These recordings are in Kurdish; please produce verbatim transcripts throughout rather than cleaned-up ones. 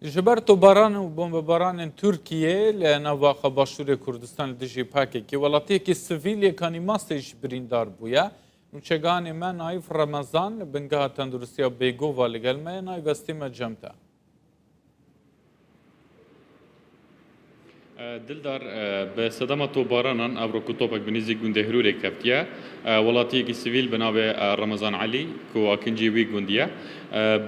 Ji ber tobaran û bombebaranên Tirkiyê li nav axa Başûrê Kurdistan li dijî P K K, welatiyekî sivîl yê Kanîmasê jî birîndar bûye. Nûçeganê me Naîf Remezan li bingeha tenduristiya Bêgova li gel me ye. Naîf, ez tîme cem te. Dildar, bi sedema topbaranan, evro ku topek bi nêzî gundê Hirûrê keftiye, welatiyekî sivîl bi navê Remezan Elî, ku akincî wî gundî ye,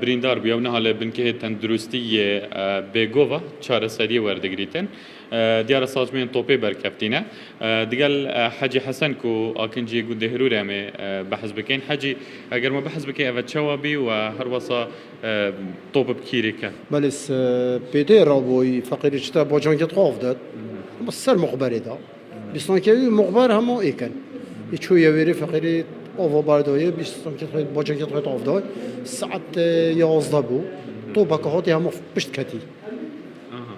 birîndar bûye û niha li binkehê tenduristî yê Bêgova çareseriyê werdigirîtin. Diyar e saçmeyên topê berkeftîne. Digel Hecî Hesen, ku akincî gundê Hirûrê em ê behs bikeyn. Hecî, eger me behs bikey, eve çawa bî û her wesa e, top bi kîrê ke. Belê, s-, pêdê rabûyî, feqîrî çi te bacangê xwe avdet. Ama ser muxberê da. Bîstankê wî muxber hema êken. Î çû ye wêrê feqîrî ava berdoyê, bîstankê xwe, bacangê xwe avday. Saet, e, yazdeh bû. Topeke hatî hema pişt ketî.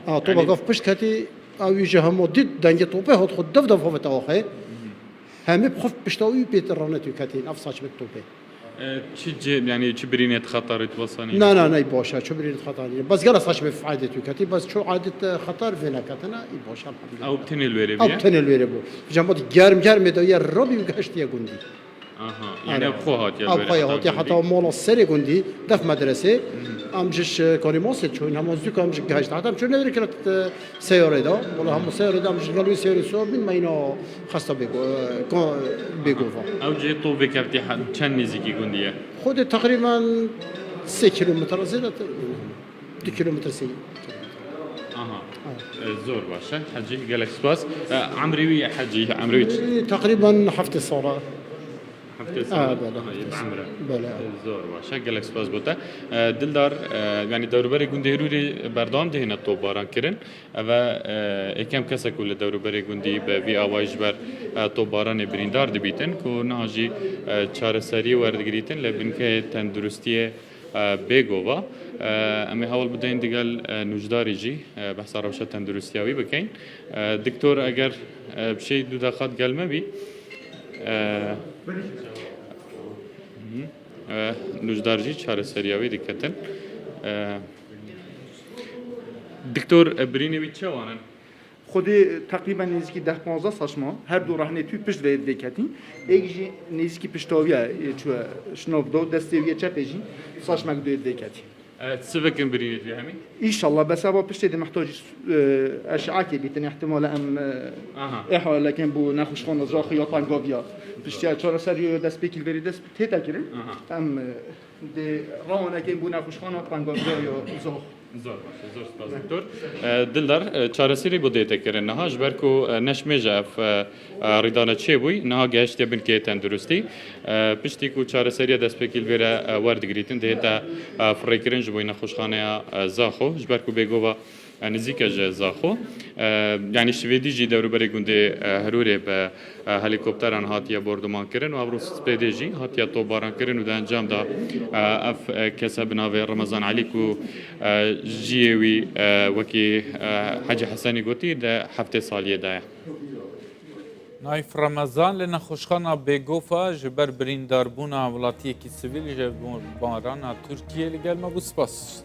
Aha. Ha, topeke pişt ketî, ew jî hema dît, dengê topê hat xwe dev dev xwe vete axê. Hemî bi xwe pişta wî pêtir ranetî ketî, ev saçmet topê. E, çi cê, yani çi birînê xetarî tu basanî? Na, na, na, î baş e, çi birînê xetarî. Bas gela saçmê faydê tu ketî, bas çi adet, e, xetar vê neketine, î baş e, elhamdülillah. Ew tenê li wêrê bûye? Ew tenê li wêrê bû. Cem got, germ germê de ye, rabî û gehiştiye gundî. Aha, yani ew xwe hatiye li wêrê. Ew xwe heta hatiye gundî. Heta mala serê gundî, def medresê. Em ji ş-, Konî Masê çûn, hema zû ku em ji gehişt. Heta em çûn newêrê kirat, e, Seyarê de, wala hemû seyarê de em ji gel wê seyarê sor bîn, me îna xesta Bêgo-, e, ko-, Bêgova. Ew cihê top vêkevtî he-, çend nêzîkî gundî ye? Xwedê teqrîben sê kilometre zêde, du kilometre sê. Aha. E, zor baş e. Hecî, gelek spas. E, emrê wî, Hecî, emrê wî çi? E, teqrîben heftê sala. Heftê sala? Ha, belê, aha, heftê sala. Belê. E, zor baş e. Gelek spas bo te. E, Dildar, e, yani dewrberê gundê Hirûrê berdewam dihêne topbaran kirin. Eve, e, êkem kes e ku li dewrûberê gundî bi vî awayî ji ber, e, topbaranê birîndar dibîtin, ku niha jî, e, çareseriyê werdigirîtin li binkeyê tenduristiyê, e, Bêgova. E, em ê hewl bideyin digel, e, nûjdarî jî, e, behsa rewşa tenduristiya wî bikeyin. E, Doktor, eger, e, bi şey du deqat gel me bî, e, hı, e, nûjdar jî çareseriya wî diketin. E, Doktor, e, birînê wî çawan in? Xwedê teqrîben nêzîkî deh panzdeh saçma, her du rehnê tû pişt ve vê ketî. Êk jî nêzîkî piştaviya, e, çû şinav do, destê wî yê çepê jî saçmek du vê ketî. E, sivik in birînê tû hemî? Înşallah, bes eva piştê de mihtacî, e, eşakê bîtin, ihtimale em, e, aha, ihalekin bo nexweşxana zaxo ya tengaviya. Piştiya çareseriyê destpêkî li vêrê dest tête kirin. Aha. Em, e, Dê rawanekên bû nexweşxana tengaviya ya zax. Zor baş e, zor spas doktor. E, Dildar, e, çareserî bo dê te kirin niha, ji ber ku, e, ne ji mêj e ev, e, e, rîdane çêbûyî, niha gehiştiye binkeyê tenduristî. E, piştî ku çareseriya destpêkî li vê re, e, werdigirîtin, dihête, e, firêkirin ji bo nexweşxaneya, e, Zaxo, ji ber ku Bêgova e, nizîk e ji Zaxo. E, yanî şivêdî jî dewrûberê gundê, e, Hirûrê bi, e, helîkopteran hatiye borduman kirin û evro spêdê jî hatiye topbaran kirin û di encam de, e, ev, e, kese bi navê Remezan Elî ku, e, jiyê wî, e, wekî, e, Hecî Hesenî gotî di heftê saliyê de ye. Naîf Remezan li nexweşxana Bêgofa ji ber birîndarbûna welatiyekî sivîl ji bombarana Tirkiyê li gel me bû. Spas.